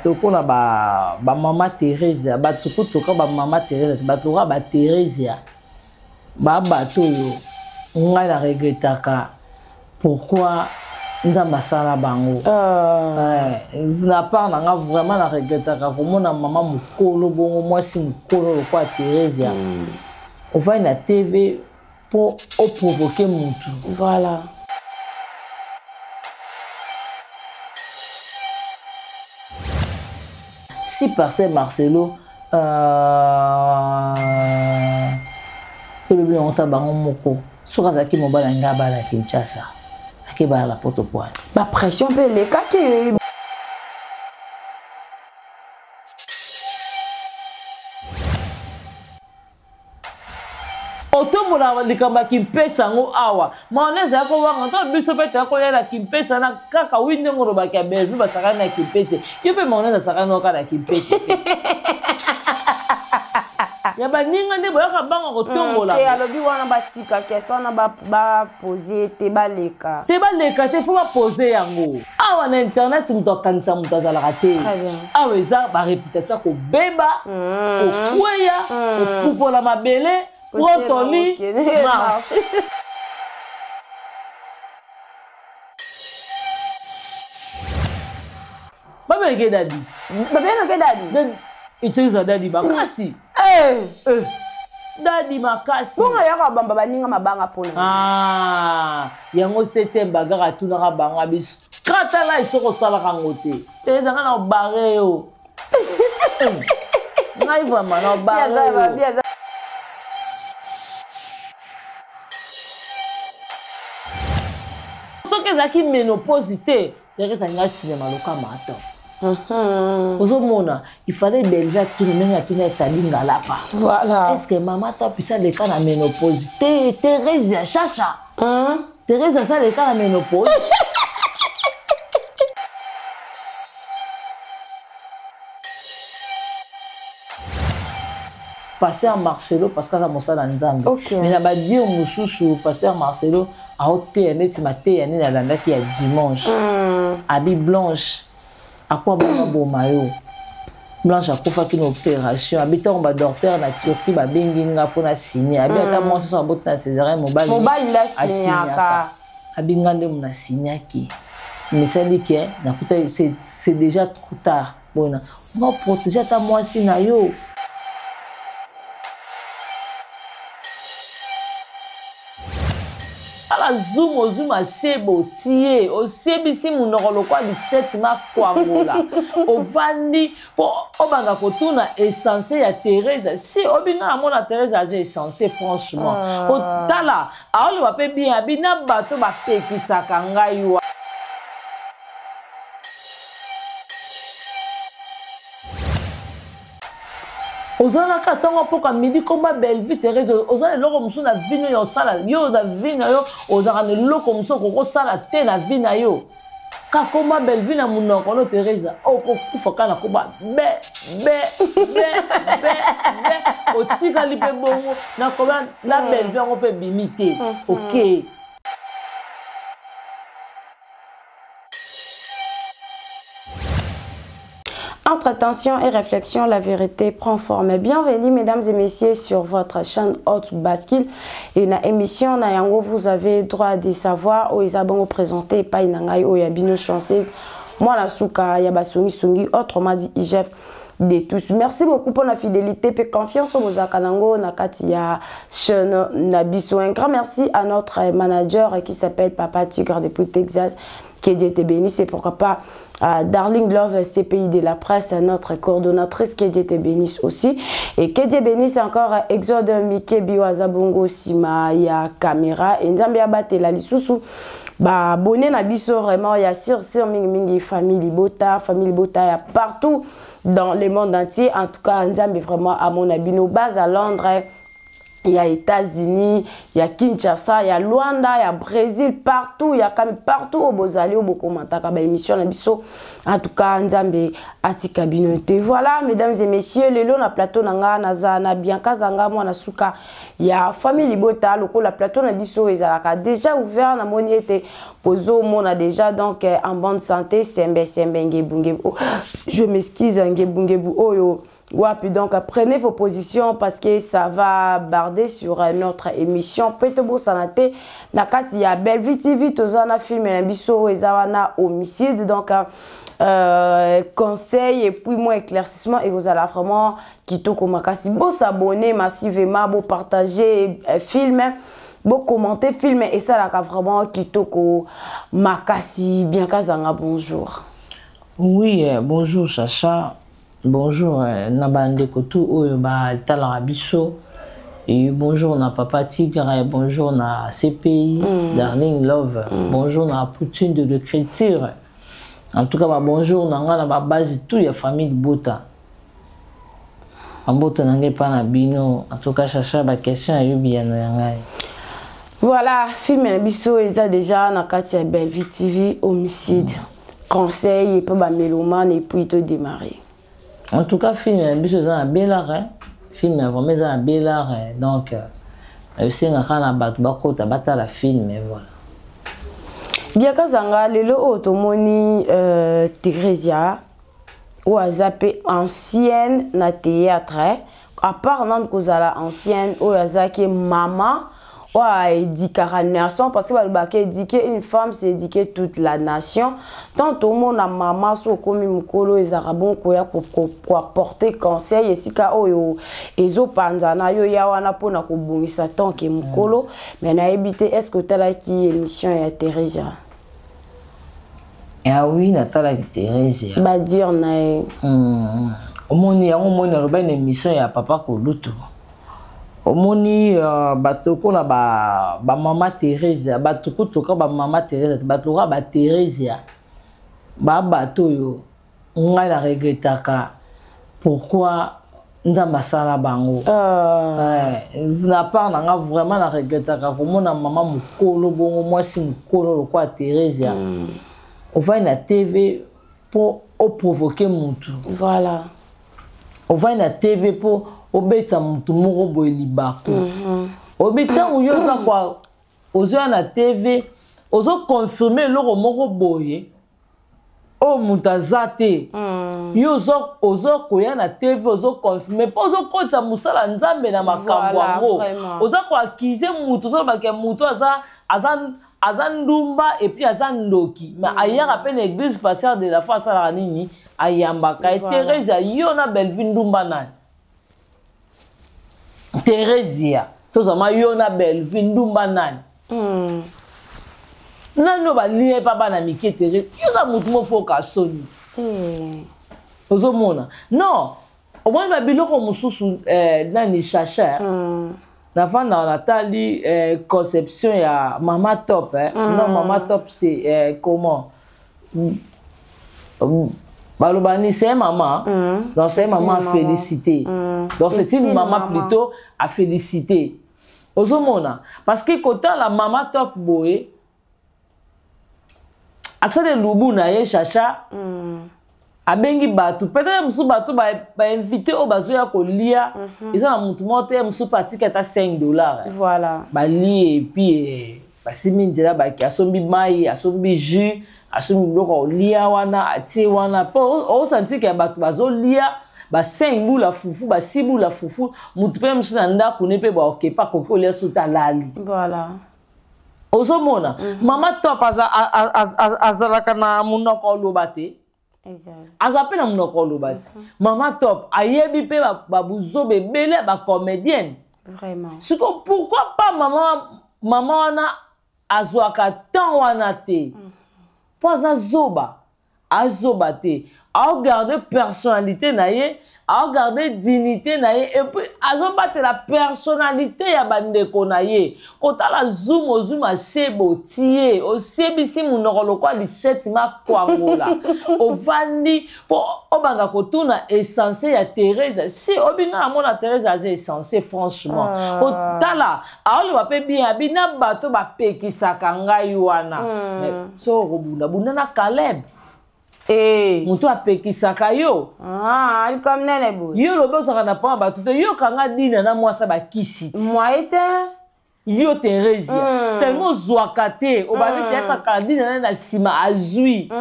Lokola ba ba mama Theresia, bato kutu ka ba mama Theresia, bato lokola ba Theresia, ba bato oyo ngai na regretaka pourquoi nzambe asala bango. Na part na nga vraiment na regretaka komona mama mokolo bongo, mwasi mokolo lokola Theresia. Ovandi na TV po o provoquer mutu. Voilà. Si pasteur Marcelo elobi yango ta bango moko, soki azalaki mobali ya ngai abala Kinshasa, akebala na poto poani. Ba pression mpe elekaki. Otombola likambo ya kimpesa yango awa mayonnaise ya kowanga to biso mpe toya koyela kimpesa na kaka wi ndenge olobaki ya Bellevue basakani na kimpese yo mpe mayonnaise asakani kaka na kimpese ya baninga nde boyaka banga kotombola. Te, alobi wana batika question wana, bapose te, baleka. Te, baleka te, fo bapose yango awa na internet. Moto akangisa moto azalaka te awa, eza baréputation ya kobeba, kokweya, kopupola mabele. Prends ton lit, marche. Babengeke dadi. Babengeke dadi. Eteleza dadi makasi. Dadi makasi. Bongo yaka bamba baninga mabanga mpona. Ah, yango septième bagarre atunaka bango abi kata lai soki osalaka yango te te ezanga na obare yo ngai vraiment na obare yo. Soki ezalaki ménopause te, Therese alingi asinema loka mato. Ozomona, il fallait Bellevue atuna ndenge atuna etali ngalapa. Voilà. Est ce que mama to apisa leka na ménopause te? Therese ya Chacha, Therese aza leka na ménopause. Pasteur Marcelo, parce que aza mosala Nzambe. Mais na badire mosusu, pasteur Marcelo aoteya neti mateya nini alandaki ya dimanche. Abi Blanche akwa bonga boma yo. Blanche akufaki na opération. Abi ntango badocteur na Turquie babengi nga fo na signe. Abi ata mwasi so aboti na césarienne, mobali mobali asinyaka. Abi nga nde mo nasignaki, mais esali ke nakuta c'est déjà trop tard. Bona nga protéger ata mwasi na yo. Ala zoom ozwi masebe otie osebisi monoko lokola lichete makwangola, ovandi mpo obanda kotuna essence ya Therese. Si obinga na mona Therese aza essence, franchement. Otala aoloba mpe bien, abi na bato bapekisaka ngai wa ozalaka ntongo mpoka midi komba Bellevue. Therese, oza na eloko mosusu na vie oyo osala yo na vie na yo? Ozalaka na eloko mosusu okoki kosala te na vie na yo ka komba Bellevue na monoko no? Therese, okokufa kaka na komba be be be be be, otikali mpe bongo na komba na Bellevue yango mpe ebimi te. Ok. Entre tension et réflexion, la vérité prend forme. Bienvenue, mesdames et messieurs, sur votre chaîne Haute Bascule. Et na émission, na yango, vous avez droit de savoir où ils ont présenté, pas inangai, où yabino chanceuse. Moi, la souka, yabasongi songi, autrement dit, IGF de tous. Merci beaucoup pour la fidélité et confiance au Bozakanango, na kati ya chaîne na biso. Un grand merci à notre manager qui s'appelle Papa Tigre depuis Texas. Que Dieu te bénisse et pourquoi pas à Darling Love, CPI de la presse, notre coordonnatrice, que Dieu te bénisse aussi. Et que Dieu bénisse encore Exode Mike Biwazabongo Sima ya caméra et Nzambe abatela lisusu. Ba abonné na biso vraiment ya sir sir mingi mingi, famille Libota, famille Libota ya partout dans le monde entier. En tout cas, Nzambe vraiment à mon abino base à Londres. Ya États-Unis, ya Kinshasa, ya Luanda, ya Brésil, partout, ya kami partout oyo bozali, oyo bokomantaka baémission na biso. En tout cas, Nzambe atika bino te. Voilà, mesdames et messieurs, lelo na plateau na nga naza na Bianca Zanga, mwana suka ya famille libota. Lokola plateau na biso ezalaka déjà ouvert, namoni ete bozomona déjà, donc en bonne santé, sembe sembe, ngebu ngebu. Oh, je m'excuse, ngebu ngebu oyo wapi. Donc prenez vos positions parce que ça va barder sur notre émission. Pe tobosana te, na kati ya Bellevue TV toza na film na biso oyo eza wana, Homicide. Donc conseil et puis moi éclaircissement ekozala vraiment kitoko makasi. Bosabonner massivement, bopartager film, bocommenter film, esalaka vraiment kitoko makasi. Bianca Zanga, bonjour. Oui, bonjour Chacha. Bonjour na bandeko tout oyo batalaka biso. Et bonjour na Papa Tigre, et bonjour na CPI, Darling Love, bonjour na Poutine de l'écriture. En tout cas, ba bonjour na nga na ba base tout ya famille Bota. Mbote na ngai epa na bino. En tout cas, Chacha, ba question ya yo, biyano ya ngai. Voilà, film na biso eza déjà na kati ya Bellevue TV, Homicide. Conseil et puis bamélomane et puis to démarrer. En tout cas, film na biso eza na Belare, film na vraiment eza na Belare. Donc esengaka na bato bakota batala film, voilà. Bianca Zanga, lelo oyo tomoni Thérésia oyo aza mpe ancienne na théâtre, à part nanu kozala ancienne, oyo azalaki mama oyo aéduquaka nation, parce que balobaka éduquer une femme, c'est éduquer toute la nation. Tant tomona mama so okomi mokolo, ezalaka bon koya koapporter conseil esika oyo ezopanzana, yo ya wana mpona kobongisa tant que mokolo. Mais nayebi te, est ce que otalaki émission ya Thérésia? Ah oui, natalaki Thérésia. Badire na ye. Omoni yango, omoni alobaki na émission ya papa Kolutu. Omoni bato lokola bamama Thérésia, bato kutuka bamama Thérésia, bato lokola baThérésia, babato oyo ngai na regrettaka pourquoi Nzambe asala bango. Na part na nga, vraiment na regrettaka komona mama mokolo bongo, mwasi mokolo lokola Thérésia, ovandi na TV mpo oprovoquer mutu. Ovandi na TV mpo obetisa mutu moko boye libaku. Oyebi, ntango yo oza kwa ozoya na TV, ozoconfirmer eloko moko boye oyo moto aza te. Yo oza koya na TV, ozoconfirmer mpo ozokotisa mosala Nzambe na makambo yango. Oza koaccuser motu, ozolobaka motu aza ndumba et puis aza ndoki, mais ayaka mpe na église, pasteur de la foi asalaka nini? Ayambaka ye. Thérésia, yo na Bellevue, ndumba nani? Thérésia, tozama yo na Bellevue, ndumba nani? Nani oyo balia epa bana mike? Thérésia, yo oza motu mofoka soni ti. Ozomona, non, omoni babiloko mosusu, nani, Chacha, navandaka natali conception ya Mama Top, eh. Non, Mama Top, c'est comment baloba ni c'est maman. Donc c'est maman à féliciter. Donc c'est une maman plutôt à féliciter. Ozomona, parce que kotala Mama Top boye, asala elubu na ye, Chacha, abengi bato, peut-être mosusu bato bainvité oyo bazoya kolia, eza na motu moko te mosusu mpe atika ata 5 $. Balie et puis basimi nzela, baki asombi mai, asombi jus, asombi biloko ya kolia wana, atie wana mpo osanti ke bato bazolia ba 5 bula fufu, ba 6 bula fufu. Motu mpe mosusu na ndako ne mpe baokepa akoki kolia so te, alali. Ozomona, Mama Top azalaka na monoko oloba te, aza mpe na monoko oloba te. Mama Top ayebi mpe babuzoba ebele ya bacomédienne. Siko pourquoi pas mama wana azwaka temps wana te mpo aza zoba? Azoba te, aogarde personnalité na ye, aogarde dignité na ye, et puis azobatela personnalité ya bandeko na ye. Kotala Zoom, ozwi masebo otie, osiebisi monoko lokola lichette makwangola, ovandi mpo obanda kotuna essence ya Therese. Si obinga na mona Therese aza essence, franchement. Otala aoloba mpe bien, abi na bato bapekisaka ngai wana. Mais soki okobunda, bunda na Caleb. Moto apekisaka yo. Ah, likambo nene boye. Yo lobi ozalaka na mpona bato te, yokanga dina na mwasi bakisi ti. Mwaye te. Yo Theresia, tellement ozwaka te, obandi teyata kala dina naye na nsima azwi.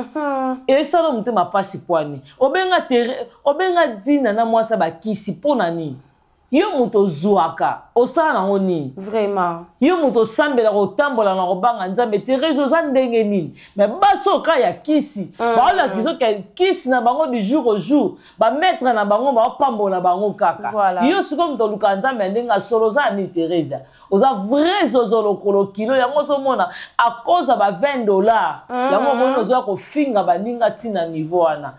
Esala motema mpasi pwani. Obenga Tere, obenga dina na mwasi bakisi mpo na nini? Yo moto ozwaka, osala nango nini? Vraiment. Yo moto osambela, kotambola na kobanga Nzambe, Therese oza ndenge nini? Mais basi oyo ya kisi, baolakisa ke kisi na bango du jour au jour, bamaître na bango baopambola bango kaka. Yo sikoyo moto oluka Nzambe ya ndenge solo, oza nini Therese? Oza vrai zozo lokolo kilo, yango ozomona à cause ya ba $20. Yango omoni ozoya kofinga baninga ntina niveau wana.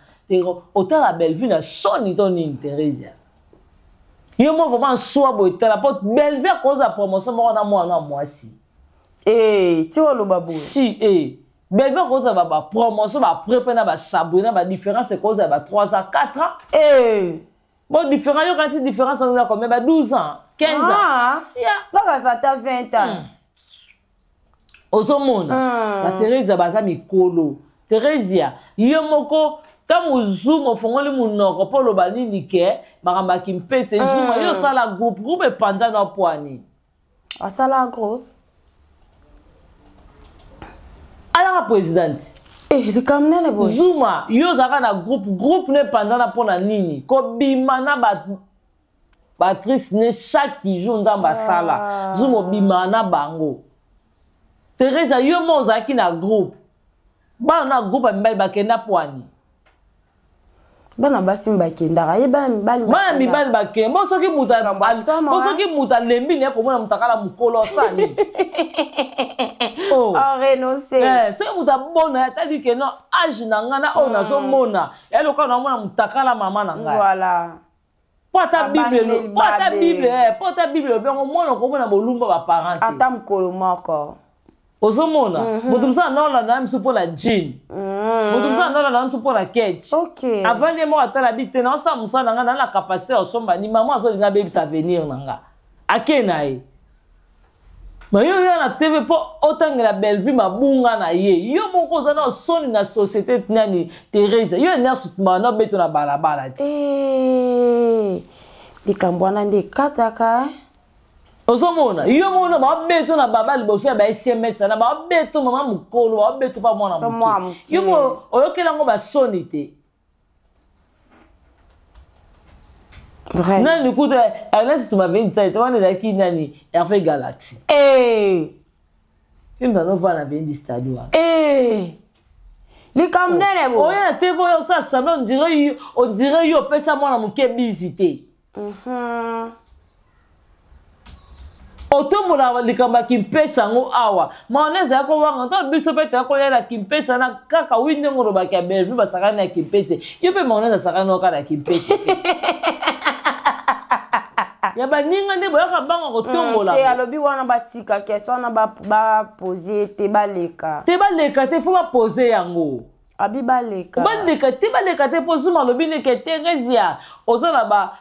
Otala Bellevue na soni to nini Therese? Yo mo vraiment swa boye, tala po Bellevue akoza promotion moko na mwana mwasi. Ti oloba boye. Si Bellevue akoza ba promotion ba pré na ba Sabrina, ba différence ekoza ba 3 ans, 4 ans. Bon, différent yo kasi différence on a combien, ba 12 ans, 15 ans. Sia. Kaka za ta 20 ans. Ozomona. Ba Therese baza mikolo. Theresia, yo moko ntango Zoom ofongoli monoko mpo oloba nini ke makambo ya kimpese Zuma, yo osala groupe, groupe epanza na pwani. Asala groupe. Alaka présidente. Likambo nene boye. Zuma, yo ozalaka na groupe, groupe ne epanzana mpo na nini? Kobima na ba Patrice ne chaque jour Nzambe asala. Zuma obima na bango. Theresa, yo mo ozalaki na groupe. Bana na groupe ya mibali bakenda pwani. Bana basi bakendaka ye, bana mibali. Bana mibali bakenda bo soki moto bo soki moto alembi na ye komona moto akala mokolo osali. Oh. Renonce. Soki moto abona ye atali ke non, age na ngai na oyo nazomona ya lokola naomona motakala mama na ngai. Po ata Bible, po ata Bible, po ata Bible elobi yango, mwana okomona bolumba baparent te. Ata mokolo moko. Ozomona moto mosusu anaolanda na misu mpo na jean, moto mosusu anaolanda na misu mpo na ketch. Avandi ye moko atala bi te, naosala mosala na ngai na na capacité ya kosomba ni mama azolinga abebisa avenir na nga, ake na ye. Ma yo oya na TV mpo otangela Bellevue mabunga na ye, yo moko oza na soni na société nani Therese, yo energe tumaka na obeto na balabala te. Likambo wana nde ekataka. Ozomona yo mona babeto na baba liboso ya ba SMS na babeto mama mokolo, babeto pa mwana moke, yo mo oyokela yango basoni te. Nani kuta Ernest tumavendisa te wana ezalaki nani, Hervé Galaxy. Ti moto anovanda na vendi stade wana. Likambo nene bo. Oya na TV oyo osala semblant, on dirait yo opesa mwana moke bizi te. Otombola likambo ya kimpesa yango awa, mayonnaise ya kowanga to biso mpe toya koyela kimpesa na kaka wi ndenge olobaki ya Bellevue basakani na kimpese, yo mpe mayonnaise asakani oka na kimpese ya baninga nde boyaka banga kotombola. Te, alobi wana batika question wana, bapose te, baleka. Te, baleka te, faut bapose yango. Abi baleka. Baleka te, baleka te, mpo Zuma alobi ndeke Theresia oza na ba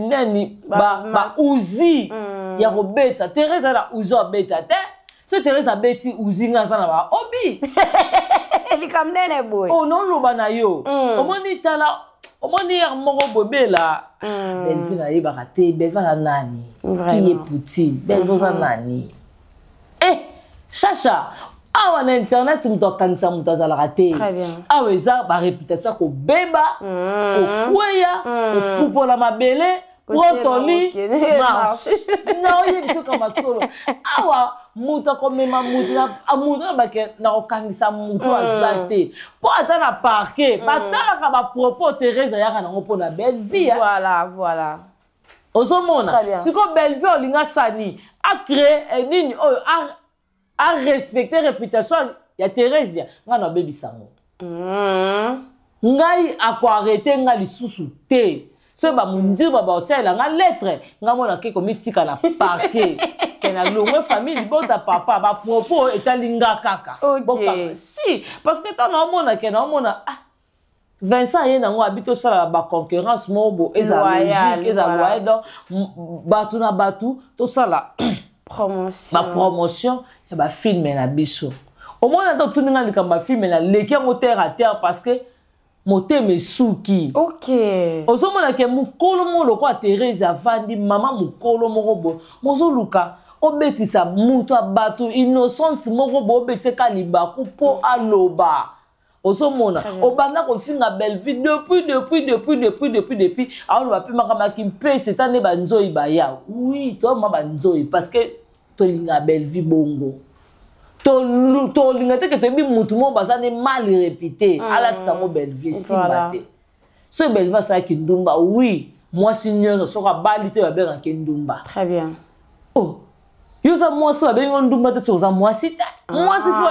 nani, bauzi ya kobeta. Therese aza na uzi abeta te. So Therese abeti uzi, nga aza na baobi. Likambo nene boye. Oh, naoloba na yo. Omoni, tala, omoni ya moko bobela Bellevue, nayebaka te Bellevue aza nani, qui est Poutine. Bellevue oza nani? Chacha awa na internet, moto akangisa moto azalaka te. Awa eza baréputation ya kobeba, kokweya, kopupola mabele, prends ton lit, marche. Na oyebi soka masolo awa, moto akomema moto na bake na kokangisa moto aza te, mpo ata na parquet batalaka bapropos Therese ayaka nango mpo na Bellevue. Voilà. Ozomona sikoyo Bellevue olinga sani acrée nini oyo arespecte réputation ya Theresia, ngai na abebisa yango. Ngai akoarrêter nga lisusu te. Soki bamondirba baosalela nga lettre, nga mona ke komitika na parquet ke na longwe famille libota. Papa, bapropos etali nga kaka. Bokanga si, parce que ntango naomona ke naomona, ah, Vincent ye nango abi tosala baconcurrence moko bo eza logique, eza loyal. Donc bato na bato tosala bapromotion ya bafilms na biso. Omoni, ata otuni nga likambo ya film, naleki yango terre à terre, parce que motema esuki. Ozomona ke mokolo moko lokola Therese avandi, mama mokolo moko boye, mozoluka obetisa moto ya bato innocente moko boye, obetisa libaku mpo aloba. Ozomona, obanda kofinga Bellevue depuis, depuis, depuis, depuis, depuis, depuis. Aoloba mpe makambo ya kimpesi eta nde banzoi baya. Oui, toyama banzoi parce que tolinga Bellevue bongo. Tolinga te ke toyebi mutu moko baza nde mal répété, alatisa yango Bellevue, esimba te. Soki Bellevue asalaki ndumba, oui, mwasi nyonso soki abali te babengaki ndumba. Très bien. Oh, yo oza mwasi, babengi yo ndumba te soki oza mwasi te. Mwasi fo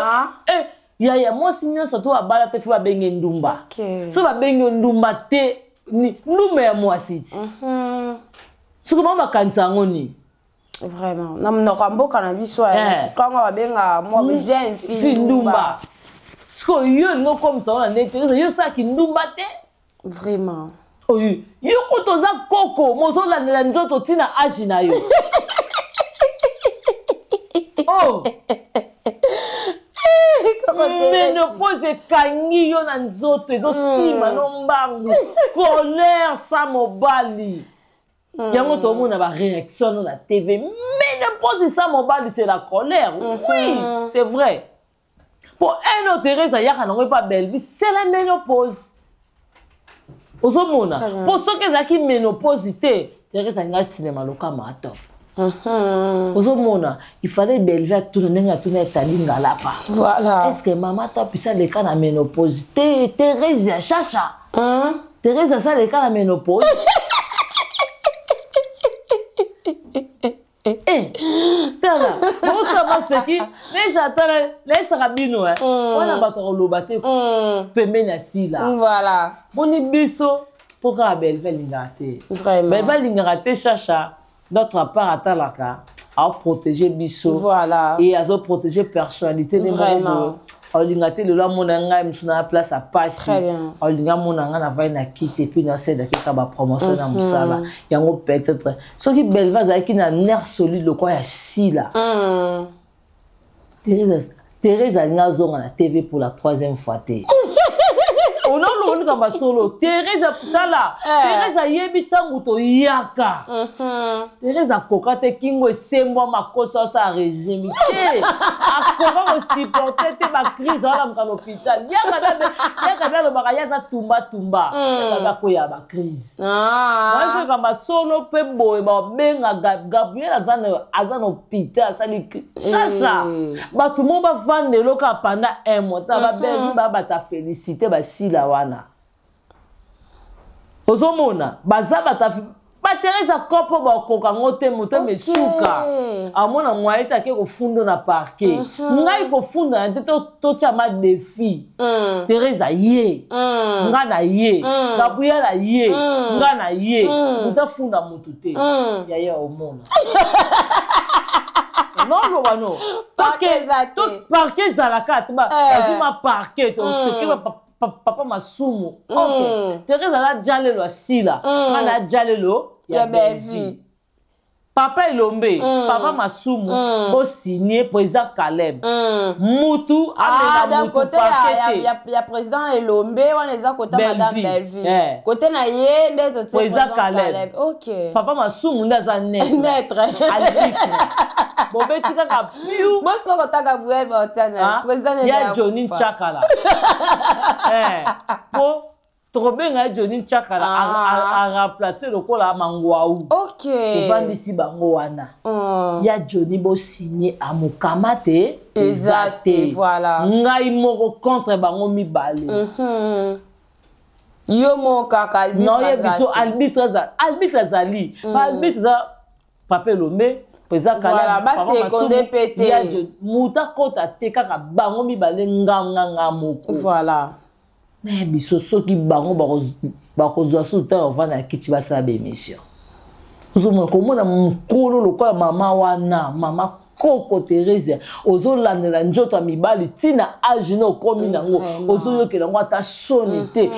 eh, yaya, mwasi nyonso to abala te fo babenge ndumba. So babengi yo ndumba te, ndumba ya mwasi ti. Soki bango bakanisa yango nini? Vraiment, na monoko ya mboka na biso kanga babenga mwa jeune fille ndumba. Sikoyo yo olingi okomisa wana nde te, yo osalaki ndumba te. Vraiment. Oyo yo kuta oza koko, mozolandela nzoto ntina age na yo. Oh, ménopause ekangi yo na nzoto, ezokima no mbangu, colère sa mobali. Yango tomona baréaction no na TV. Ménopause sa mobali, c'est la colère. Oui, c'est vrai. Po un autre, Thérèse ayaka nango epa Bellevue, c'est la ménopause. Ozomona, mpo soki ezalaki ménopause te, Thérèse alinga cinéma lokama atop. Ozomona, il fallait Bellevue atuna ndenge atuna etali ngalapa. Voilà. Est ce que mama top isaleka na ménopause te? Thérèse ya Chacha, Thérèse asaleka na ménopause. Eh, tala, bosala maseki nayesaka, tala, nayesaka bino wana bato akoloba te pembeni ya Sila. Boni biso mpo kaka Bellevue alingaka te. Bellevue alingaka te Chacha. D'autre part, atalaka, aoprotéger biso et azoprotéger personnalité nde moko. Aolinga te lelo amona ngai mosu na place ya pasi. Aolinga amona ngai navai na kiti et puis nasalelaki kaka bapromotion na mosala yango. Peut-être soki Bellevue azalaki na nerf solide lokola ya Sila, Thérèse alingi azonga na TV pour la troisième fois te. Onololika masolo Thérèse, tala, Thérèse ayebi ntango toyaka. Thérèse akoka te, kingo esembwa, makoso, asala régime te, akoka kosupporter te bacrise, alamuka na hôpital. Yaka be alobaka ye aza tumbatumba, yaka be akoya bacrise. Wazoyoka masolo mpe boye, babenga Gabriel aza na hôpital, asali Chacha. Bato mo bavanda eloko ya pendant un mois, tala baBellevue, babata félicité basila wana. Ozomona, baza bata baTherese kopo, bakoka yango te, motema esuka. Amona moye te, ake kofunda na parquet. Ngai kofunda na te, totya ma défi. Therese ye, nga na ye, Gabriel ye, nga na ye, moto afunda motu te. Yaya, omona, noloba no parquet ezalaka te, bazwi ma parquet, toke papa Masumu. Ok, Therese aza jalelo asila, nga na jalelo ya Bellevue. Papa Elombe, papa Masumu, bosigne président Caleb, mutu amema mutu parquet te. Ya président Elombe wana eza kota madame Bellevue, kote na ye nde totie président Caleb. Papa Masumu nde aza neutre, arbitre. Bobeti kaka piu. Bosiko kota Gabriel baotiana président. Ya Johnny Nchakala, po tokobenga ye Johnny Nchakala, aremplace lokola Mangwau. Tovandisi bango wana ya Johnny, bosigne amokama te. Eza te. Ngai moko contre bango mibale. Yo moko kaka. Naoyebi biso arbitre, arbitre azali, baarbitre eza papa Elombe, président. Kaleb moto akɔta te, kaka bango mibale, nganganga moko. Nayebi so soki bango bakozwa susu ntango bavanda na kiti basala baémission. Ozomona komona mokolo lokola mama wana, mama koko Theresia, ozolandela nzoto ya mibali ntina age na okomi nango, ozoyokela yango ata soni te.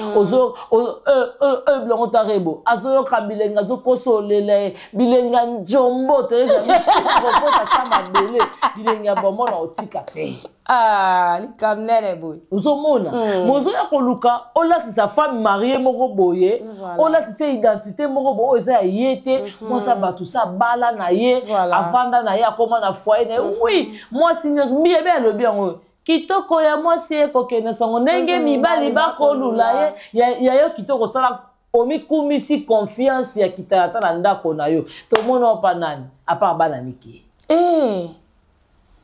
Bilongo ta rebo azoyoka bilenge, azokosolela ye bilenge ya njombo. Theresia kokota sa mabele, bilenge ya bomona otika te. Ah, likambo nene boye. Ozomona, bozoya koluka olatisa femme mariée moko boye, olatisa identité moko boye oyo eza ya ye te. Mwasi ya bato sa abala na ye, avanda na ye, akóma na foyer na ye. Oui, mwasi nyonso biyebe alobi yango, kitoko ya mwasi ekokende sango ndenge mibali bakolula ye. Ya yo kitoko osala, omikumisi confiance ya kitala ata na ndako na yo. Tomona opa nani apart bana mike?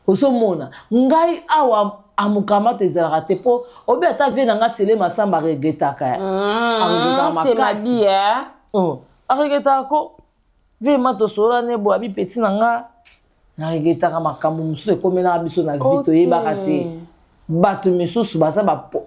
Ozomona ngai awa amukamata ezalaka te, mpo obi ata vie na nga sele masamba aregretaka, aregretaka makasi. Oh, aregretaka ko vraiment. Tosolola ne boye, abi petit na nga, naregretaka makambo mosusu ekomelaka biso na vie, toyebaka te bato misusu baza bapo.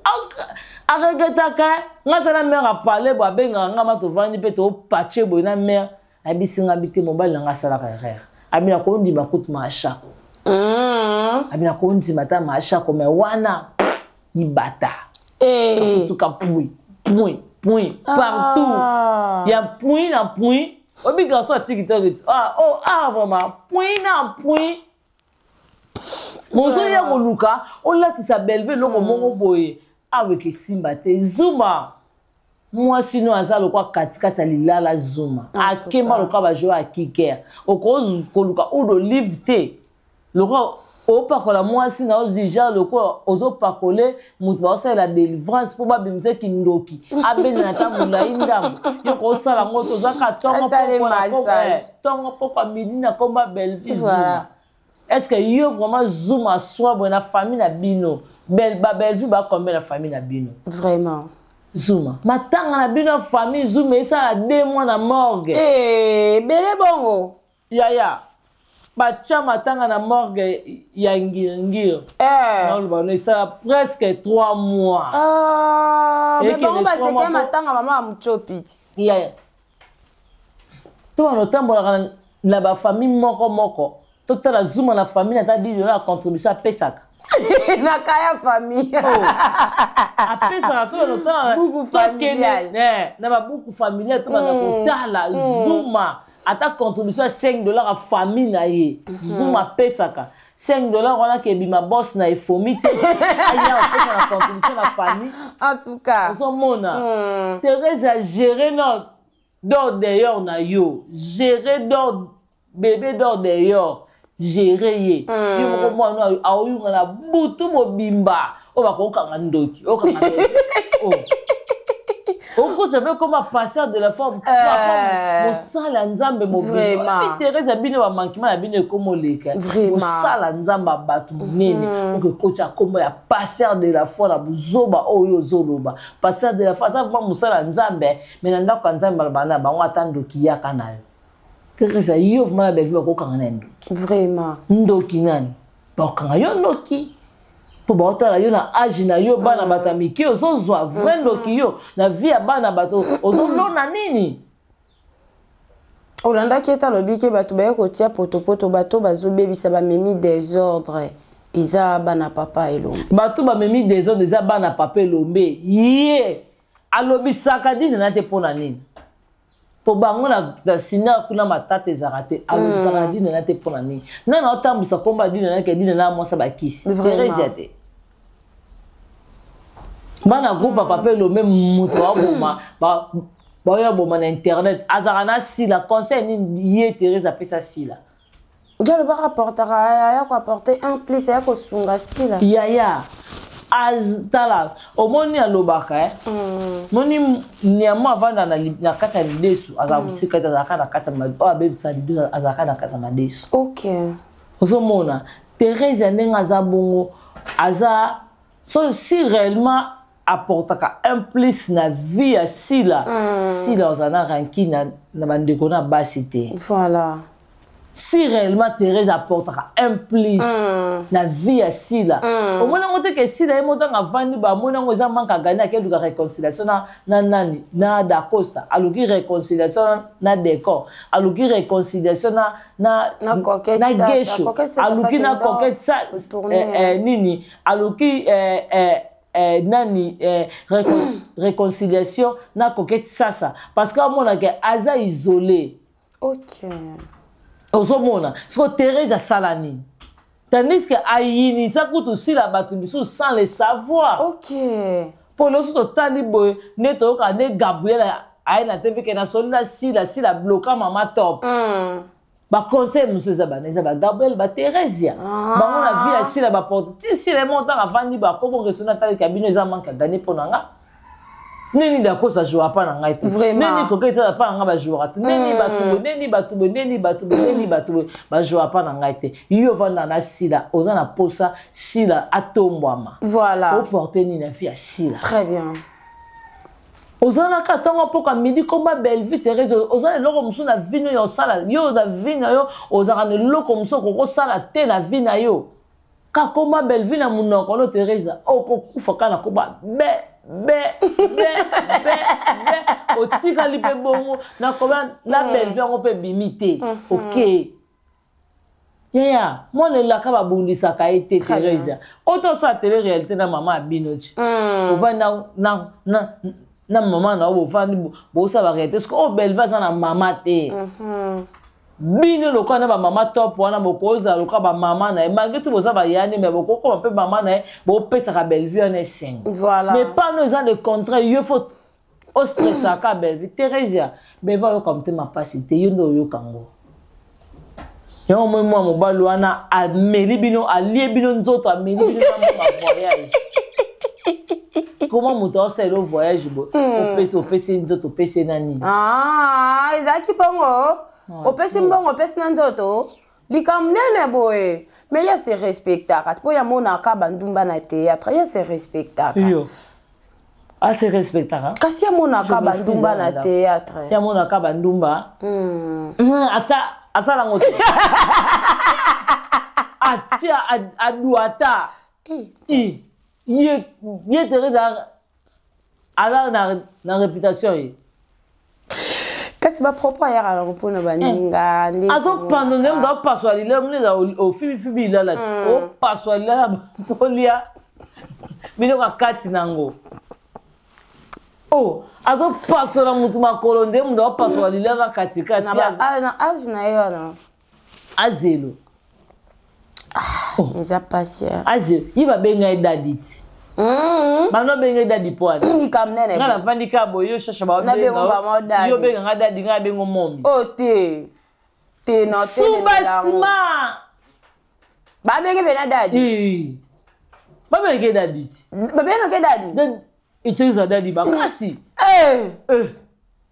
Aregretaka nga ta na mare apale boye, abengaka nga ma tovandi mpe topache boye na mare, ayebisi nga bi te mobali na nga asalaka erreur, abi na kondima kutu maashako, abi na kondima ata maashako, mais wana libata afutuka pui pui pui partout ya pui na pui. Obi garçon atiki toki, ah oh ah, vraiment pui na pui. Mozoya koluka olatisa Belve eloko moko boye aweke esimba te. Zuma mwasi no aza lokwa katikati ya lilala. Zuma akemba lokwa bajoueur ya kiker. Okoluka huile d'olive te, lokwa opakola mwasi na yo déjà, lokola ozopakole moto baosalela délivrance mpo babimisa kindoki, abendela ata molai ndambo. Yo kosala yango, tozaka ntongo ntongo pokwa midi na komba Bellevue. Zuma, est ce que yo vraiment Zuma soi boye na famille na bino, babellevue bacombien na famille na bino? Vraiment. Zuma, matanga na bino ya famille Zuma esala 2 mois na morgue. Ebele bongo. Yaya, batya matanga na morgue ya Ngiringiri, naoloba no esala presque 3 mois. Ah, bango baseke matanga mama ya Mutsopi ti. Yaya, to bana otambolaka na bafamille moko moko, totala Zuma na famille ata 10 $ ya contribution apesaka? Na kaya famille. Oh. Apesaka to bana tokende na babuku familial, to bana kotala Zuma ata contribution ya 5 $ ya famille na ye. Zuma apesaka 5 $ wana ke ebima bos na efomi te, aya opesa na contribution na famille. En tout cas. Ozomona, Thérèse agéré no d'or d'ailleurs na yo, géré d'or bébé d'or d'ailleurs, géré ye. Yo moko mwana aoyunga na butu mobimba oyo bakokanga ndoki, okanga okota mpe koma pasteur de la foi, mosala ya Nzambe mobimba. Thérèse ya bino, bamankima na bino ekoma oleka mosala Nzambe ya bato monene. Okekota kombo ya pasteur de la foi na buzoba oyo ozoloba. Pasteur de la foi aza vraiment mosala ya Nzambe, mais na ndako ya Nzambe balobaka na bango ata ndoki yaka na yo. Thérèse, yo vraiment na Bellevue bakokanga na ndoki. Vraiment. Ndoki nani bakokanga yo ndoki? Mpo baotala yo na age na yo, bana bato ya mike ozozwa vrai ndoki. Yo na vie ya bana bato ozolona nini? Olandaki ete alobi ke bato baye kotia potopoto, bato bazobebisa, bamemi désordre eza bana papa Elombe. Bato bamemi désordre eza bana papa Elombe. Ye alobisaka dini na te mpo na nini? Mpo bango na sina kuna matata ezalaka te. Alobisaka na dini na te mpo na nini? Nani aotambwisa komba dini na ke dini na mwasa bakisi? Theresia te. Bana groupe ya papa Elombe, moto aboma baoyo aboma na internet azalaka na Sila. Conseil nini ye Therese apesa Sila? Nde alobaka aportaka, aya koapporter un plus, aya kosunga Sila. Yaya, tala, omoni alobaka, moni nyama avanda na kati ya lidesu, azala mosika te, azalaka na kati oyo abebisa lidesu, azalaka na kati ya madesu. Ozomona Therese ya ndenge aza bongo, aza so si réellement apportaka un plus na vie ya Sila. Sila ozala na rancune na bandeko na basi te. Voilà. Si réellement Thérèse apportera un plus na vie ya Sila, omoni yango te ke Sila ye moko ntango avandi boye, amoni yango eza manque à gagner, ake luka réconciliation na nani, na Dacosta, aluki réconciliation na Décor, aluki réconciliation na Na Coquette na Sasa. Gesho, Coquette Sasa aluki na bakenda Coquette sa tourner, nini, aluki nani, réconciliation na Coquette Sasa, parce que amonaka aza isolé. Ozomona siko Thérèse asala nini, tandis que ayinisa kutu Sila bato misusu sans le savoir. Mpo nyonso totali boye nde toyoka nde Gabriel aye na te mpe na soli na Sila, Sila bloka mama Top. Baconseil mosusu eza bana, eza baGabriel, baThérésia. Bango na vie ya Sila baporte ti Sila ye moko ntango avandi bakomo reso natalika bino, eza manque à gagner mpo na nga. Nini Dakosa ajouaka mpa na ngai te, nini koki eza mpa na ngai bajouaka te, nini bato boye, nini bato boye, nini bato boye, nini bato boye bajouaka mpa na ngai te. Yo ovanda na Sila, oza na posa Sila atombwama. Oporte nini na vie ya Sila? Très bien. Oza na kaka ntongo mpoka midi komba Bellevue. Thérèse, oza na eloko mosusu na vie oyo osala yo na vie na yo? Ozalaka na eloko mosusu okokosala te na vie na yo? Ka komba Bellevue na monoko no, Thérèse, okokufa kaka na komba be be be be be, otikali mpe bongo na komba na Bellevue yango mpe ebimi te. Ok yaya, mwana elaka babundisaka ye te. Thérèse, oyo tosala télé réalité na mama ya bino ti ovandi na mama na yo, bofandi bosala baréalité, soki oyo Bellevue aza na mama te. Bino lokola na bamama Top wana, bokozala lokola bamama na ye, malgré tout boza bayani, mais bokokoma mpe mama na ye, bopesaka Bellevue wana esengo. Mais pano eza le contraire, yo faut ostressaka Bellevue. Thérésia, Bellevue ayoka motema mpasi te, yo nde oyoka ngo. Yango moi mwa mobali wana ameli bino, alie bino nzoto, ameli bino na mwa voyage. Comment moto aosalela o voyage boye, opesi, opesi nzoto, opesi na nini? Ah, ezalaki bongo, opesi mbongo, opesi na nzoto, likambo nene boye. Mais ye se respectaka mpo yamonaka bandumba na théâtre, ye se respectaka. Yo ase respectaka. Kasi amonaka bandumba na théâtre. Ye amonaka bandumba. Ata asalango te, atia aduata ti ye Thérèse aza na réputation ye. Kasi bapropos ayaka nango mpona baninga nde. Azopanda nde moto apaswa lilala mone eza ofibifibi lilala ti opaswa lilala mpolia biloko akati nango. O azopasola motu makolo nde moto apasola lilala katikati. Na age na ye wana. Azelo. Eza pasi. Azelo ye babenga ye daddy ti. Bano abenga ye daddy po ana likambo nene. Nga nafandi kaka boye, yo shasha, yo obenga nga daddy, nga abengo mommy. O te te na. Subasima. Babenge mpe na daddy. Babengeke daddy ti. Babengake daddy. Eza daddy makasi,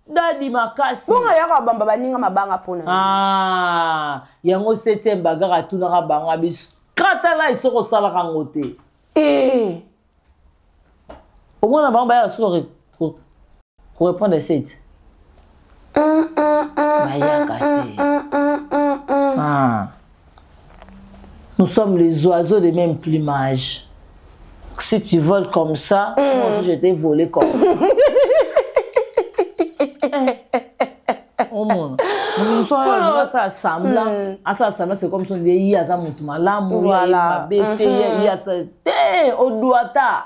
daddy makasi. Bongo ayaka bamba baninga mabanga mpona. Ah, yango septième bagarre atunaka bango abi katala esoko osalaka yango te. Omona bango bayaka soki korépondre sete, bayaka te. Ah. Nous sommes les oiseaux de même plumage. Si tu voles comme ça, moi aussi je t'ai volé comme ça. Omona mosu asala semblant, asala semblant, c'est comme si on dit ye aza motu malamu, ye mabe te, ye asala te. Odwata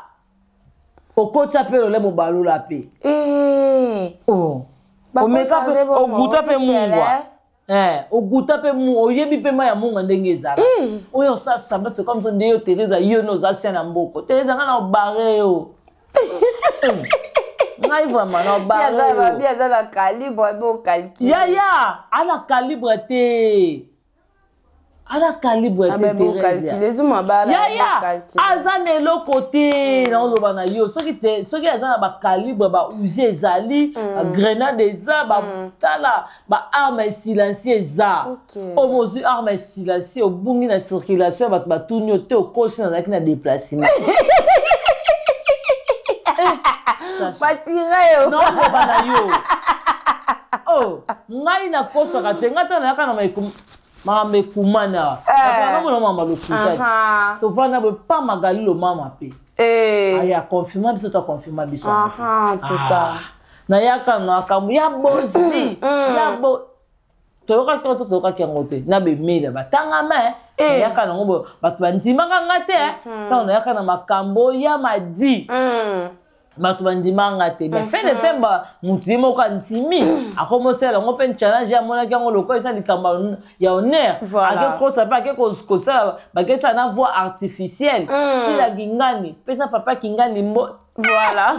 okotya mpe lolemo balula mpe omeka mpe oguta mpe mungwa, oguta mpe oyebi mpe mai ya munga ndenge ezala. Oyo osala semblant, c'est comme si on dit yo Teresa, yo nde oza sia na mboko. Teresa, nga na obare yo, ngai vraiment na obare. Aza na calibre bocalcule. Yaya ana calibre te, ana calibre te Teresa. Yaya aza na eloko te. Naoloba na yo, soki te, soki aza na bacalibre, bauzi ezali, bagrenade eza, batala baarme silencieux eza. Oyo mozwi arme silencieux, obungi na circulation, bato batuni yo te, okosi nazalaki na déplacement. Batire yo. Naoloba na yo, oh, ngai nakosaka te, ngai ntango nayaka na Makambo ekumana. Bakamona mama lokuta ti. Tovanda boye pa Magali Lomama mpe. Aya confirma biso, to confirma biso. En tout cas. Nayaka na makambo ya bozi ya bo toyokaki yango to toyokaki yango te na bemela batangama. Nayaka nango boye, bato bandimaka nga te. Ntango nayaka na makambo ya madi, bato bandimanga te. Mais fin de fin, motu ye moko andimi, akomosala yango mpe challenge. Amonaki yango lokola eza likambo ya honneur. Ake kosa mpe ake kosala, bakesala na voix artificielle. Sila Kingani, pesa papa Kingani mbo. Voilà,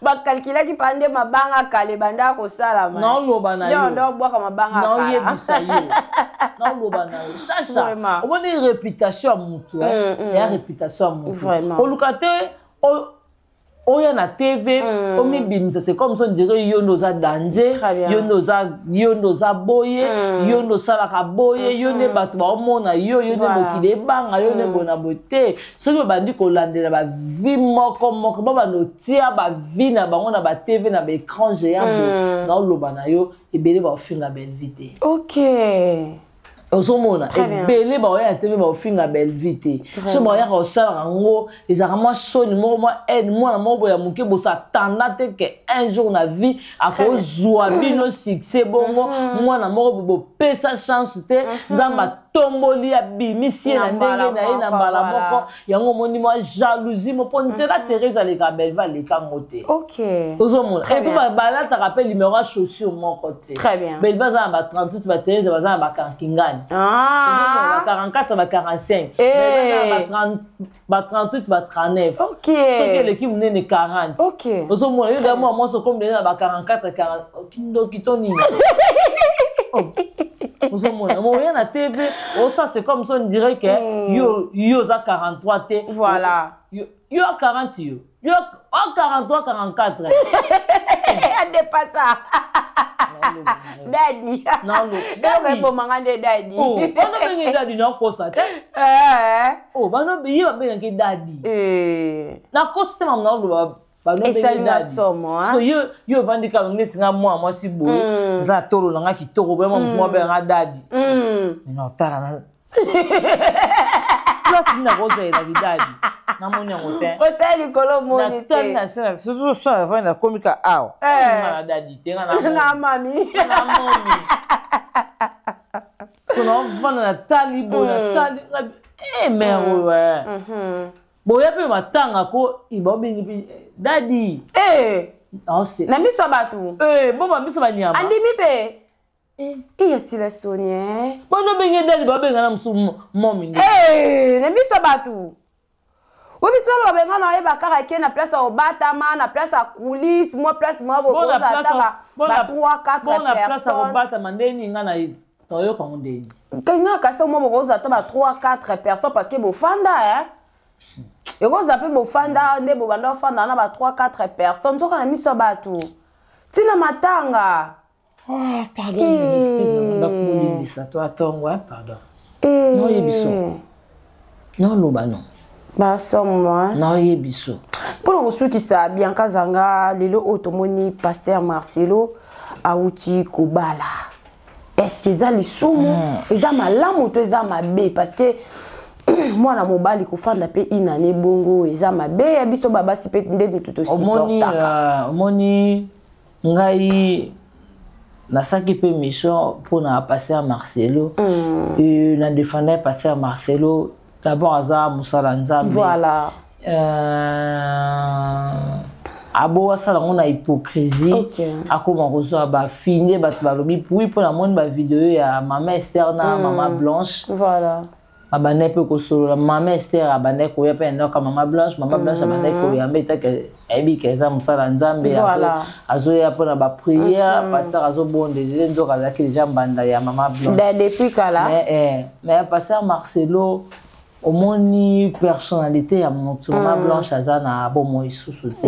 bakalkulaki mpa nde mabanga kala ebanda kosalama. Naoloba na yo. Nde obwaka mabanga. Naoyebisa yo, naoloba na yo, Chacha, omoni réputation ya mutu, ya réputation ya mutu, koluka te oya na TV, omibimisa. C'est comme ça, on dirait yo nde oza danger, yo nde oza, yo nde oza boye, yo nde osalaka boye, yo nde bato baomona yo, yo nde mokili ebanga yo nde boye na boye te. Soki babandi kolandela bavie moko moko, babanda otia bavie na bango na baTV, na baécran géant boye, naoloba na yo, ebele baofinga Bellevie te. Ozomona, ebele baoya na TV, baofinga Bellevie te. So baoyaka kosalaka yango, ezalaka mwa soni moko, mwa haine, mwana moko boye ya moke. Bosatanda te ke un jour na vie akozwa bino succès bongo. Mwana moko bopesa chance te, Nzambe atomboli, abimisi ye na ndenge na ye na mbala moko. Yango omoni mwa jalousie mo mpo nzela Thérèse aleka, Bellevie aleka yango te. Ozomona, et puis balataka mpe numéro ya chaussure moko te. Bellevie aza na ba 38, ba Thérèse baza na ba Kingani ba 44, ba 45, ba 38, ba 39, soki eleki monene 40. Ozomona, yo da mwa mwasi okomi deja na ba 44, 40, kindoki to nini? Ozomona, moya na TV osa, c'est comme ça, on dirait que yo, yo oza 43 te. Yo, yo a 40, yo, yo a 43, 44. Adepasa dadi, eloko ebomanga nde dadi. Bano bengi dadi, nakosa te. Bano ye babengaki dadi, nakosa te. Mama, naoloba. Esalinga somo. Yo, yo ovandi kaka neti nga mwana mwasi boye, eza na tolo na nga kitoko boye, mwa motu abenga dadi, mais naotala na place nini nakozwelaki dadi? Namoni yango te. Ota likolo, moni te. Natali na se, surtout so avandi, nakomi ka awa, nga na dadi te, nga na mami. Na mami ko naovanda, natali boye, natali mare oyo boya mpe matanga ko baobengi mpe dadi. Na miso ya bato. Bo bamiso banyama. Andimi mpe iya sila soni. Bano obenge dadi, babenga na mosu momi. Na miso ya bato oyebi ti oloba benga na oyeba kaka ke na place ya kobatama, na place ya coulisse, mwa place mwa bokoza ata ba 3 4 personnes. Kobatama ndeni nga na toyoka ngo ndeni? Nga kasi mwa bokoza ata ba 3 4 personnes, parce que bofanda, ekozala mpe bofanda nde bobanda ofanda na ba 3 4 personnes, nzoka na miso ya bato, ntina matanga. Oh, pardon, excuse na kolimbisa to atongo, pardon. Naoyebi so, naoloba no. Basomo. Naoyebi so. Mpona kosukisa, Bianca Zanga, lelo oyo tomoni pasteur Marcelo awuti kobala, est ce que eza lisumu, eza malamu to eza mabe? Parce que mwana mobali kofanda mpe inane bongo eza mabe. Ya biso babasi mpe nde mitu tosupportaka. Omoni, ngai nasalaki mpe mission mpona pasteur Marcelo. Na défendait pasteur Marcelo. D'abord aza mosala Nzambe. Abo asala yango na hypocrisie, akoma kozwa bafille nde bato balobi oui, mpo namoni bavideo ya mama Ester na mama Blanche. Abandaki mpe kosolola. Mama Ester abandaki koya mpe na ndako ya mama Blanche. Mama Blanche abandaki koyamba, etake ayebi ke eza mosala Nzambe, azoya mpona baprière, pasteur azobondelele, nzoka azalaki deja mbanda ya mama Blanche. Depuis kala. Mais pasteur Marcelo, omoni personnalité ya motu. Mama Blanche aza na bomoi lisusu te.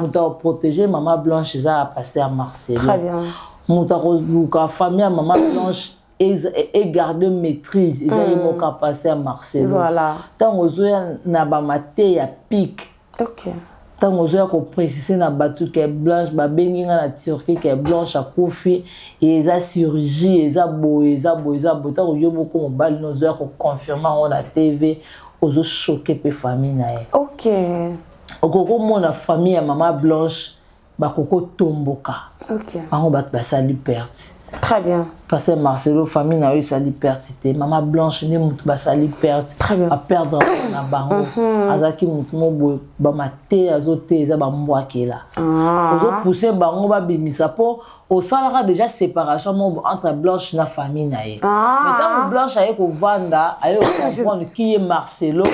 Moto akoprotege mama Blanche eza ya pasteur Marcelo. Moto akoluka famille ya mama Blanche egarde maîtrise eza ye moko, pasteur Marcelo. Ntango ozoya na bamate ya pike. Ntango ozoya koprécise na bato ke Blanche, babengi nga na Turquie ke Blanche akufi, eza chirurgie, eza boye, eza boye, eza boye. Ntango yo moko mobali no ozoya koconfirme yango na TV, ozochoquer mpe famille na ye. Okoki komona famille ya mama Blanche bakoki kotomboka. Bango bato basali perte. Très bien. Parce que Marcelo, famille na yo esali perte te, mama Blanche nde motu basali perte. Très bien. Aperdre na bango. Azalaki motu mo boye, bamate azote, eza bambwakela. Ozopousse bango babimisa mpo osalaka déjà séparation moko entre Blanche na famille na ye. Mais ntango Blanche aye kovanda, aye kocomprendre ki ye Marcelo,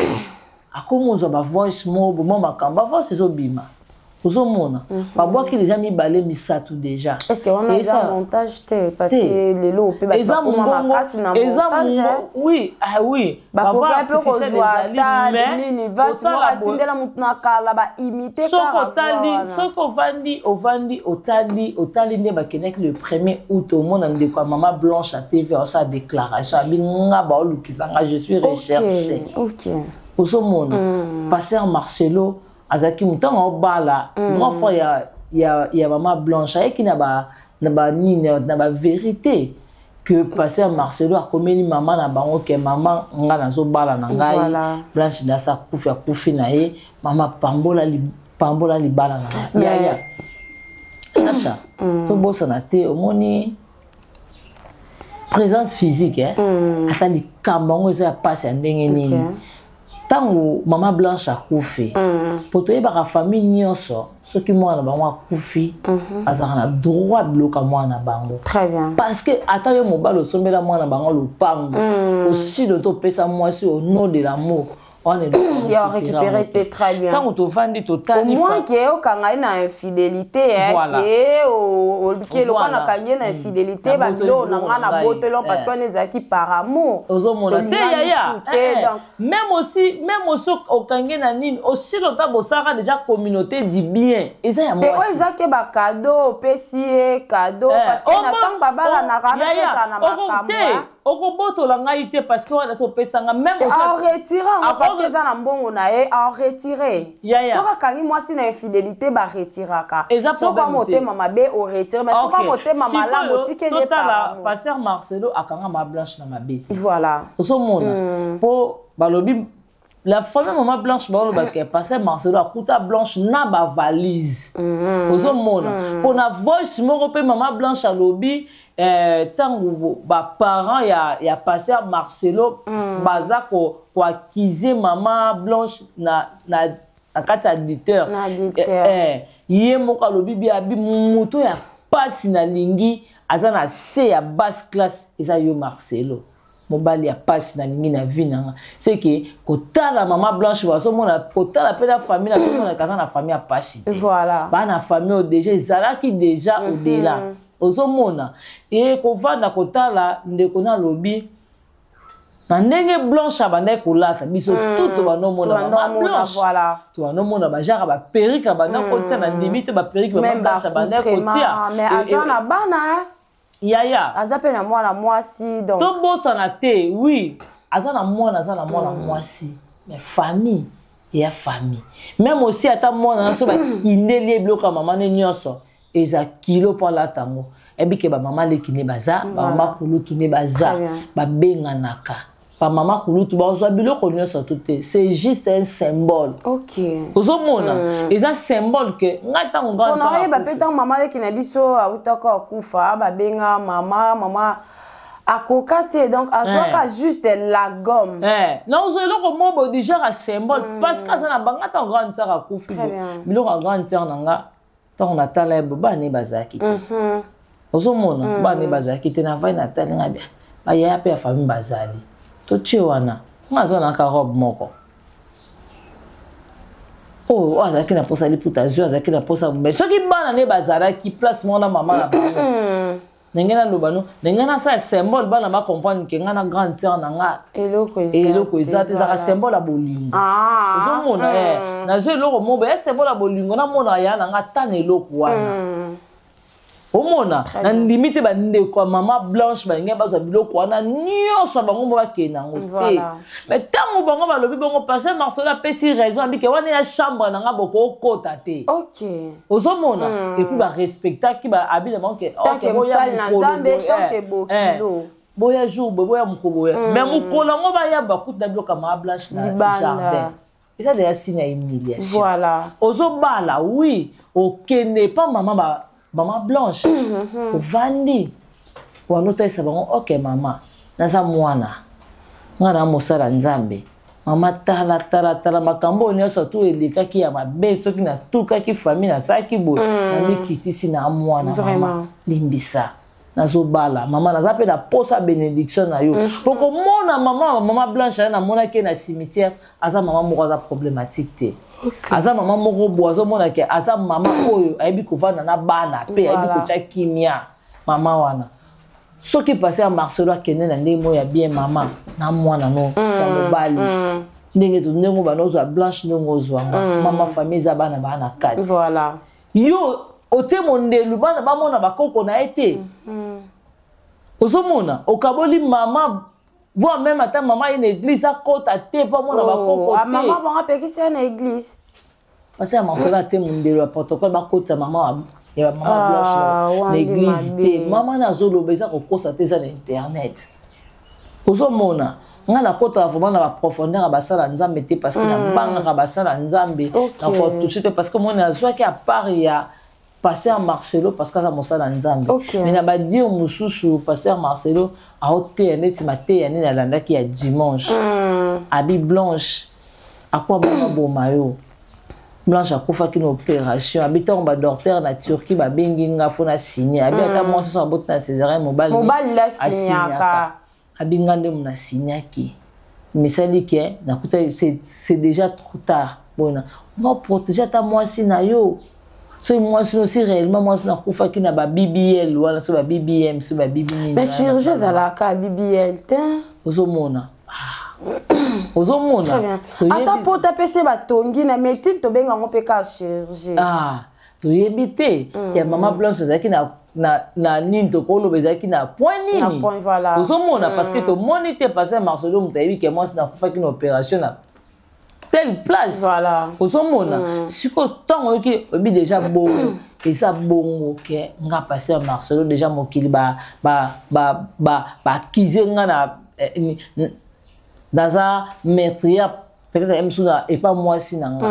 akomi ozwa bavoice moko boye, mwa makambo, bavoice ezobima, ozomona babwaki déjà mibale, misato déjà. Est-ce que wana eza montage te? Parce que lelo mpe bato eza bakoma mongongo makasi na eza montage. Mongongo, oui, ah oui. Bakoki mpe kozwa ata nini, vasi moko atindela motu na kala, baimite. Soki otali, soki ovandi, ovandi, otali, otali nde bakendaki le 1er août, omona ndeko ya mama Blanche a TV aosala déclaration, abi nga baolukisa nga, je suis recherché. Ozomona pasteur Marcelo azalaki ntango aobala grand frère ya mama Blanche, ayeki na banini, na bavérité que pasteur Marcelo akomeli mama na bango ke mama, nga nazobala na ngai. Blanche dasa akufi, akufi na ye, mama pambola, pambola libala na ngai. Yaya Sacha, tobosana te, omoni présence physique, eh? Ata likambo yango eza ya mpasi ya ndenge nini, ntango mama Blanche akufi, po toyebaka famille nyonso, soki mwana na bango akufi, azalaka na droit biloko ya mwana na bango. Très bien. Parce que ata yo mobali osombela mwana bango lopango, osilo to opesa mwasi au nom de l'amour wana. Ya récupéré te, très bien. Ntango tovandi, totali au moins ke okanga ye na infidélité, ke ke lokwa nakangi ye na infidélité, babiloko na nga na botelo, parce que wana ezalaki par amour. Ozomona te, yaya, même aussi okangi na nini, aussi longtemps bosalaka déjà communauté du bien, eza ya mwasi. Oyo eza ke bacadeau, opesi ye cadeau, parce que na ntango babalanaka napesa na makambo. Te, okobotola ngai te, parce que wana so opesanga même Aretire yango, parce que eza na mbongo na ye, aretire. Soki akangi mwasi na infidélité, baretiraka. Soki motema mabe, oretire, mais soki motema malamu, otikeli ye. Totala, pasteur Marcelo akanga ma Blanche na mabe te. Ozomona, mpo balobi la famille mama Blanche balobaka pasteur Marcelo akuta Blanche na bavalise. Ozomona, mpo na voice moko mpe mama Blanche alobi, ntango baparent ya pasteur Marcelo baza koaccuser mama Blanche na kati ya auditeur, ye moko alobi bi abi moto ya pasi nalingi aza na se ya basse classe, eza yo Marcelo, mobali ya pasi nalingi na vie nanga. C'est que kotala mama Blanche, bazomona kotala mpe na famille, nazomona kaza na famille ya pasi te. Baa na famille oyo déjà ezalaki déjà au-delà. Ozomona e kovanda kotala ndeko nalobi na ndenge Blanche abandaki kolata, biso tu tobandomona mama Blanche, tobandomona bajaka baperruque abanda kotia, na ndimi te baperruque mama Blanche abandaki kotia. Aza na bana. Yaya. Aza mpe na mwana mwasi, donc Tobosana te, oui, aza na mwana, aza na mwana mwasi, mais famille eya famille. Même aussi ata mwana nyonso bakindeli ye biloko ya mama ne nyonso, eza kilo mpo alata yango, eyebi ke bamama leki nde baza, bamama kulutu nde baza, babenganaka bamama kulutu, bazwa biloko nyonso to te, c'est juste un symbole. Ozomona, eza symbole ke ngai ntango Mpona oyeba mpe, ntango mama leki na biso autaka akufa, babenga mama, mama akoka te, donc azwaka juste la gomme. Nazwa eloko moko boye du genre ya symbole, parce que aza na banga. Ntango grande sœur akufi, biloko ya grande sœur na nga, ntango natala ye, bana ye bazalaki te. Ozomona, bana ye bazalaki te, navai natali nga bia bayaya mpe ya famille bazali, totie wana, nga azwa naka robe moko oyo azalaki na mposa liputa, azwi, azalaki na mposa. Mais soki bana ne bazalaki place moko na mama na bango, ndenge naloba no, ndenge nasala symbole, bana bacomprendre ke ngai na grande sœur na nga eloko eza te, ezalaka symbole ya bolingo. Ozomona, nazwa eloko moko ya symbole ya bolingo, namona ya na nga tana eloko wana. Omona, nandimi te bandeko ya mama Blanche balingi bazwa biloko wana nyonso, bango mo bakende yango te. Mais ntango bango balobi bongo, pasteur Marcelo apesi raison, abike wana ya chambre na nga, bokokota te. Ozomona, et puis barespectaki abi na bango ke boya jour boye, boya mokolo boya. Mais mokolo yango baya, bakuti na biloko ya mama Blanche na jardin. Eza deja signe ya humiliation. Ozobala, oui, okende pa mama ba, mama Blanche, ovandi wana, otalisa bango: "Ok mama, naza mwana, nga na mosala Nzambe. Mama, tala, tala, tala, makambo oyo nyonso tu elekaki ya mabe, soki natukaki famille, nasalaki boye, namikitisi na mwana. Mama, limbisa, nazobala. Mama, naza mpe na posa bénédiction na yo." Po komona mama Blanche aya, namonaki ye na cimetière, aza mama moko aza problématique te. Aza mama moko bo azomona ke aza mama oyo ayebi kovanda na bana mpe ayebi kotia kimia. Mama wana, soki pasteur Marcelo akende na ndenge moko ya bien, mama na mwana no ya mobali, ndenge ndenge bana ozwa Blanche, ndenge ozwanga mama, famille eza bana baa na kati. Yo otie mondelu, bana bamona bakoko na ye te. Ozomona, okaboli mama, voire même ata mama ye na église akɔta te mpo amona bakoko te. Mama bango apekisi ye na église. Parce ya Marcelo ate mondelo ya protocole, bakotisa mama ya mama Blanche na église te. Mama na azoloba, eza kokosa te, eza na internet. Ozomona, ngai nakotaka vraiment na baprofondeur ya basala Nzambe te, parce que nabangaka basala Nzambe, nakotouche te, parce que moni azwaki à part ya pasteur Marcelo, parce que aza mosala Nzambe. Mais na badire mosusu, pasteur Marcelo aoteya neti mateya nini alandaki ya dimanche, abi Blanche akwa bonga boma yo. Blanche akufaki na opération. Abi ntango badocteur na Turquie babengi nga, fo na signe. Abi ata mwasi so aboti na césarienne, mobali asignaka. Abi nga nde mo nasignaki, mesali ke nakuta c'est déjà trop tard. Bona nga protéger ata mwasi na yo. Soki mwasi no, si réellement mwasi no akufaki na ba BBL wana, so ba BBM, so ba BB nini. Mais chirurgie ezalaka BBL te. Ozomona, ozomona. Ata mpo tapesi batongi na médecine, tobenga yango mpe ka chirurgie. Ah, toyebi te ya mama Blanche ezalaki na nini, tokoloba ezalaki na point nini. Ozomona, parce que tomoni te pasteur Marcelo moto ayebi ke mwasi nakufaki na opération na telle place. Ozomona, sikoyo ntango oyoki, oyebi déjà bongo, eza bongo ke nga pasteur Marcelo, déjà mokili bakize nga na naza meurtrière, peut-être ye mosusu epa mwasi na nga.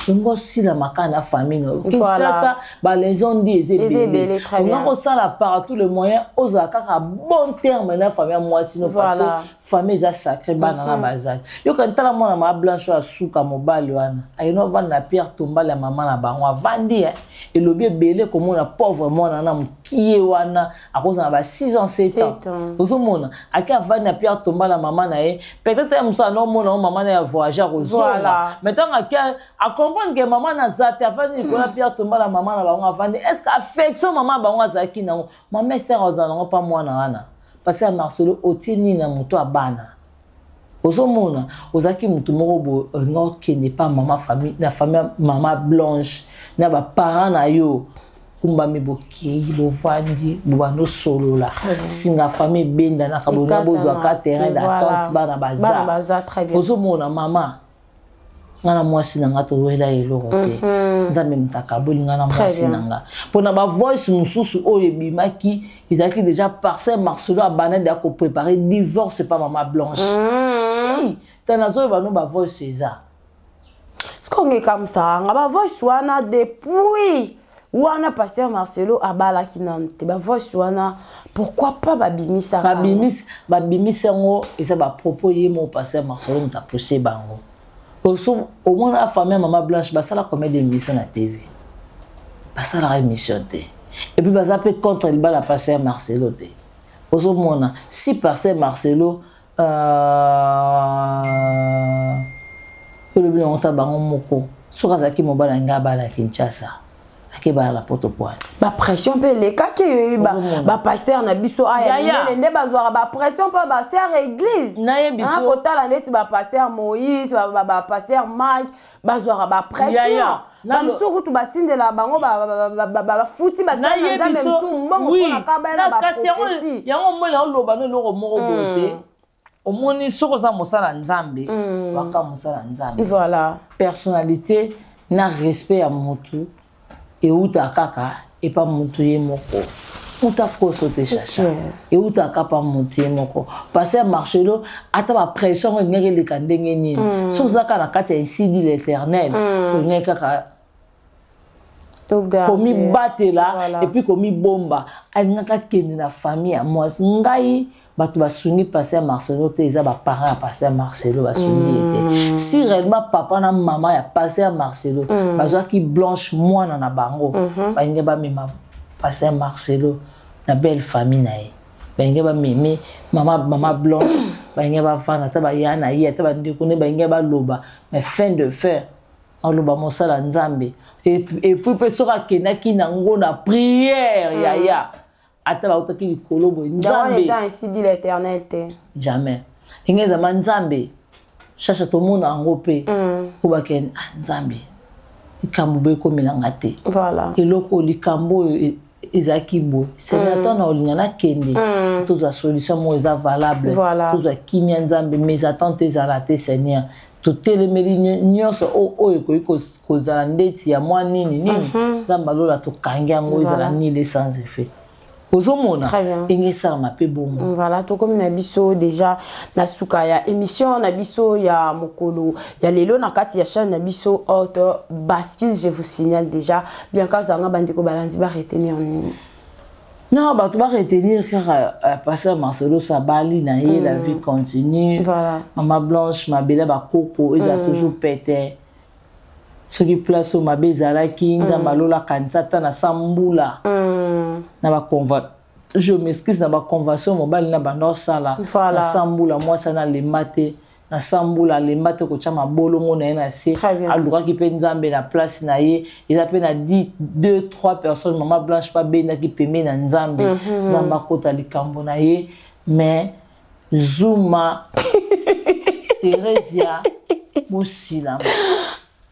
Ongo osilama kaka na famille no Kinshasa, balaison ndi eza ebele. Onga kosala par tout le moyen ozala kaka bon terme na famille ya mwasi no, parce que famille eza sacré, bana na bazali. Yoka, ntala mwana ma Blanche oyo asuka mobali wana, ayino avandi na pierre tombale ya mama na bango, avandi elobi ebele. Komona pauvre mwana na mokie wana, akozala ba 6 ans, 7 ans. Ozomona, ake avandi na pierre tombale ya mama na ye. Peut-être ye mosusu anomona o mama na ye avoyage, akozonga. Mais ntango ake acomprendre ke mama naza te, avandi likolo ya pierre tombale ya mama na bango, avandi. Est ce que affection mama na bango azalaki nango, mama Ester azala nango mpa mwana wana? Parce que Marcelo, otie nini na moto ya bana? Ozomona, ozalaki motu moko boye, olinga okende pa mama, famille, na famille mama Blanche na baparent na yo, kumbami, bokei, bovandi, bobanda osolola, singa famille ebendanaka, bolinga bozwaka terrain d'attente, bana baza. Ozomona, mama, nga na mwasi na nga towela eloko te. Nzambe moto akaboli nga na mwasi na nga. Mpona bavoice mosusu oyo ebimaki, ezalaki déjà pasteur Marcelo abandadi ya koprépare divorce pa mama Blanche. Si ta nazoyoba no, bavoice eza. Sikonge ekamusaka nga, bavoice wana, depuis wana pasteur Marcelo abalaki nanu te, bavoice wana, pourquoi pas babimisaka? Babimisi yango, eza bapropos ye mo pasteur Marcelo moto apose bango. Omona, famille ya mama Blanche basala combien d'émission na TV? Basalaka émission te. Et puis baza mpe contre libala pasteur Marcelo te. Ozomona, si pasteur Marcelo elobi nango ta bango moko, soki azalaki mobali na ngai abala Kinshasa, Akebala na poto poani. Bapression mpe elekaki, bapasteur na biso aya minene nde bazwaka bapression mpo basere église. Nayebi. Kotala ndeti bapasteur Moïse, bapasteur Mike, bazwaka bapression. Bamosusu kutu batindela bango, bafuti basali na Nzambe mosusu mbongo mpona kabaya na baprophétie. Yango omoni, oloba no eloko moko boye te. Omoni, soki oza mosala Nzambe, waka mosala Nzambe. Personnalité na respect ya motu euta kaka epa motu ye moko. Moto akoso te, Chacha, eutaka pa motu ye moko. Pasteur Marcelo, ata bapression yango elingaki eleka ndenge nini, soki oza kaka na kati ya ainsi dit l'Éternel, olingaki kaka komibatela et puis komibomba. Alingaki akende na famille ya mwasi. Ngai, bato basungi pasteur Marcelo te, eza baparent ya pasteur Marcelo basungi ye te. Si réellement papa na mama ya pasteur Marcelo bazwaki Blanche mwana na bango, balingi bamema pasteur Marcelo na belle famille na ye, balingi bameme mama Blanche, balingi bavanda, ata baya na ye, ata bandeko ne balingi baloba. Mais fin de fin, aloba mosala Nzambe. Et puis mpe soki akendaki nango na prière, yaya, ata bautaki likolo boye, Nzambe. Ainsi dit l'Éternel te. Jamais. Ndenge ezama Nzambe, Chacha, tomona yango mpe po bakende. Ah, Nzambe, likambo boye ekomelanga te. Eloko, likambo oyo ezalaki boye, Seigneur, ntango na olinga nakende, tozwa solution moko eza valable, tozwa kimia, Nzambe. Mais attente ezala te, Seigneur. Totelemeli nyonso oyo ekoki kozala ndeti ya mwa nini nini. Nzambe alola, tokangi yango, ezala nul, sans effet. Ozomona ndenge esalama mpe bongo. Voilà, tokomi na biso déjà na suka ya émission na biso ya mokolo ya lelo na kati ya chaîne na biso Haute Bascule. Je vous signale déjà, bien kazanga, bandeko balandi, baretenir nini? Non, bato baretenir kaka pasteur Marcelo sabali na ye, la vie continue. Mama Blanche, mabele bakoko eza toujours pete. Soki place oyo mabe ezalaki, Nzambe alola akanisa ata na sa mbula na baconva, je m'excuse, na baconvention mobali na banda osala na sa mbula, mwasi ana alemba te na sa mbula, alemba te kotya mabolongo na ye na se. Alukaki mpe Nzambe na place na ye. Eza mpe na 2 3 personnes, mama Blanche mpe abendaki pembeni na Nzambe. Nzambe akota likambo na ye. Mais Zuma, Theresia, bosilama.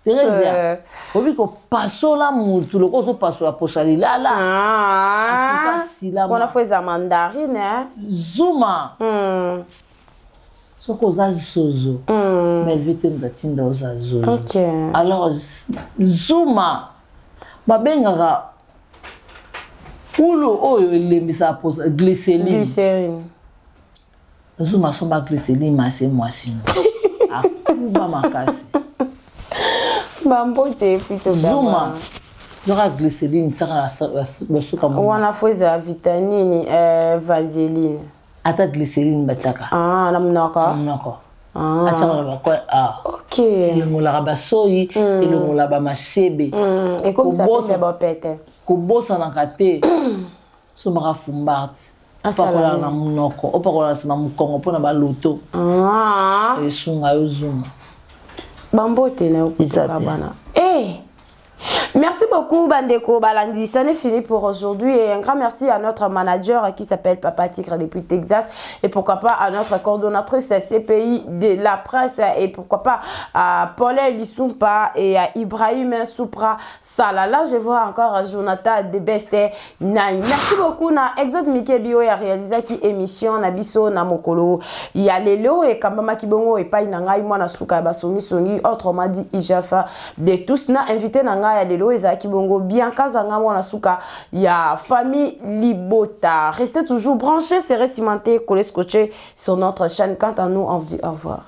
Theresia, obi kopasola mutu loko ozopasola poso lilala. Wana fo eza mandarine. Zuma, soki oza zozo, Melvi te moto atinda oza zozo. Alors Zuma, babengaka ulu oyo elembisaka poso glycéline. Glycérine. Zuma asomba glycéline, mase mwasi no akuba makasi. Bambote plutôt. Zuma, zwaka glycéline, tiaka na basuka. Wana fo ezala vitamine, vaseline. Ata glycéline batiaka. Ah, na monoko. Na monoko, atiaka na bakoi. Elongolaka basoi, elongolaka bamasebe. Ekomisa pembe bopete. Kobosanaka te, sombaka Fumbart, opakolaka na monoko, opakolaka na nsima mokongo mpona baloto, esunga yo, Zuma. Bambote na Eza te. Bana. Eh! Merci beaucoup, bandeko balandi. Ça n'est fini pour aujourd'hui. Et un grand merci à notre manager qui s'appelle Papa Tigre depuis Texas. Et pourquoi pas à notre coordonnatrice CPI de la presse. Et pourquoi pas à Paul Lissumpa et à Ibrahim Soupra Sala. Là, je vois encore Jonathan de Beste Nai. Merci beaucoup. Na Exode Mike Bio ya réalisé qui émission na biso na mokolo. Ya lelo et kambama kibongo et pa inanga mwana suka basongi songi, autrement dit Ijafa de tous. Na invité na ngai ya lelo ezalaki bongo Bianca Zanga, mwana suka ya famille Libota. Restez toujours branchés, serrés, cimentés, collés, scotchés sur notre chaîne. Quant à nous, on vous dit au revoir.